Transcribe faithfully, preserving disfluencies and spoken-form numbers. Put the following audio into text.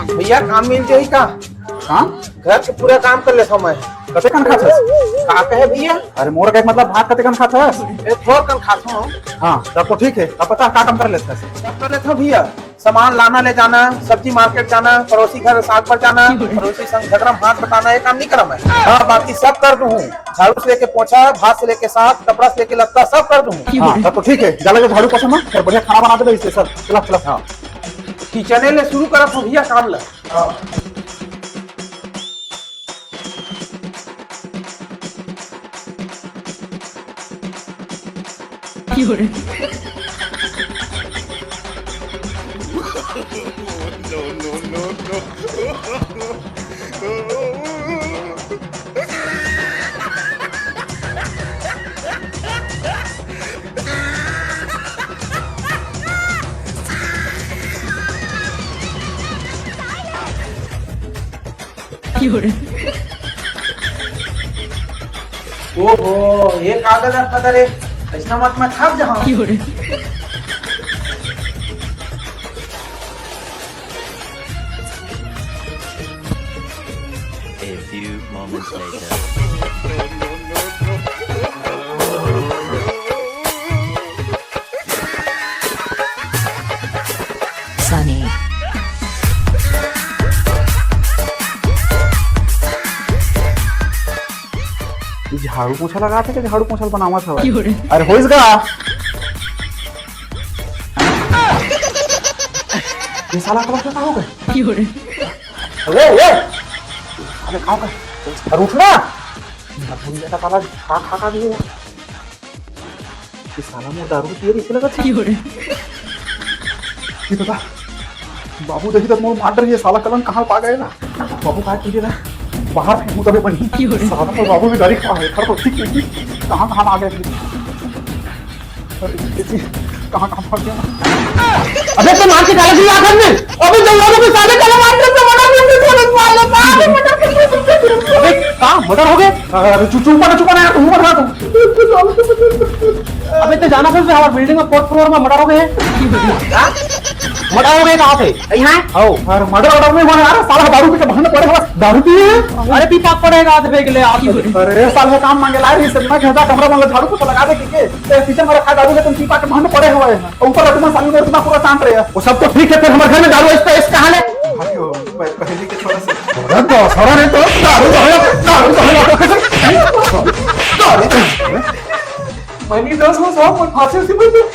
भैया, काम मिल जाही का? काम? घर के पूरा काम कर लेथव मैं। कतेकन खाथस? का कहे भैया? अरे, मोर कहे के मतलब, भात कतेकन खाथस? ए, थोरकन खाथव। हाँ, तब तो ठीक है। अब बता, का काम कर लेथस? सब कर लेथव भैया, सामान लाना ले जाना, सब्जी मार्केट जाना, पड़ोसी घर साग बर जाना, पड़ोसी संग झगड़ा में हाथ बटाना, ये काम नहीं करँव मैं। हाँ, बाकी सब कर दूँ। झाड़ू से लेके पोछा, भात से लेके साग, कपड़ा से लेके लत्ता, सब कर दूँ। हाँ, तब तो ठीक है। जा लगे झाड़ू पोछा ना, फिर बढ़िया खाना बना देबे, इसलिए सब। चला, चला। हाँ। किचने ले शुरू करत हँव भैया काम ला। हाँ। ओहो, ये कागज रखा था रे, ऐसा मत मैं थक जाऊँ। A few moments later. Sunny। ये झाड़ू पोछा लगाथे कि झाड़ू पोछा बनावत हवय? अरे होइस गा। ये साला का का हो गए? अरे, ए! अरे, का हो गए? अरे, उठ ना। अरे, भूल गया था, साला, खा, खा, खा गया। ये साला मोर दारू पिए रहिसे लगत हे। ये बता, बाबू देखही त मोर मार डरही, ये साला कलंक कहाँ पा गए ना। बाबू का कीजिए ना, बाहर फेंकू तबे बनी। साला मोर बाबू भी गाड़ी खा है, खा तो ठीक नहीं, कहाँ, कहाँ आ गए। अरे, कहाँ, कहाँ फंस गया? अबे, तो मार के काला जी आखिर में। अबे, जब लोगों के साले काला मार के तो बड़ा मुंह से बोलत मार लो, मार दे, मटर। अबे, का मर्डर हो गए? अरे, चुप, चुप, मत, चुप, मत, यार, तू मत, तू। अबे, ते जाना फिर से हमारे बिल्डिंग में फोर्थ फ्लोर में मर्डर हो गए हैं। मर्डर हो गए कहाँ से? यहाँ? आओ। अरे, मर्डर ऑर्डर नहीं हुआ यार, साला दारू पी के बहाने पड़े हुआ, दारू पिए। अरे, पी पाक पड़ेगा, आज बेग ले आप। अरे, साला काम मांगे ला रही, सर, मैं कहता कमरा में झाड़ू पोछा लगा दे, ठीक है? ए, पीछे में रखा दारू, लेकिन पीपा के बहाने पड़े हुए हैं। ऊपर रखना सालू में इतना पूरा चांद रहे हैं। वो सब तो ठीक है, फिर हमारे घर में दारू है, इसका, इसका हाल है। भाई, वो पह-, पहले के थोड़ा सा। अरे, दो, थोड़ा नहीं तो दारू, दारू, दारू, दारू, दारू, दारू। मनी दस में सौ, फांसी से बच गया।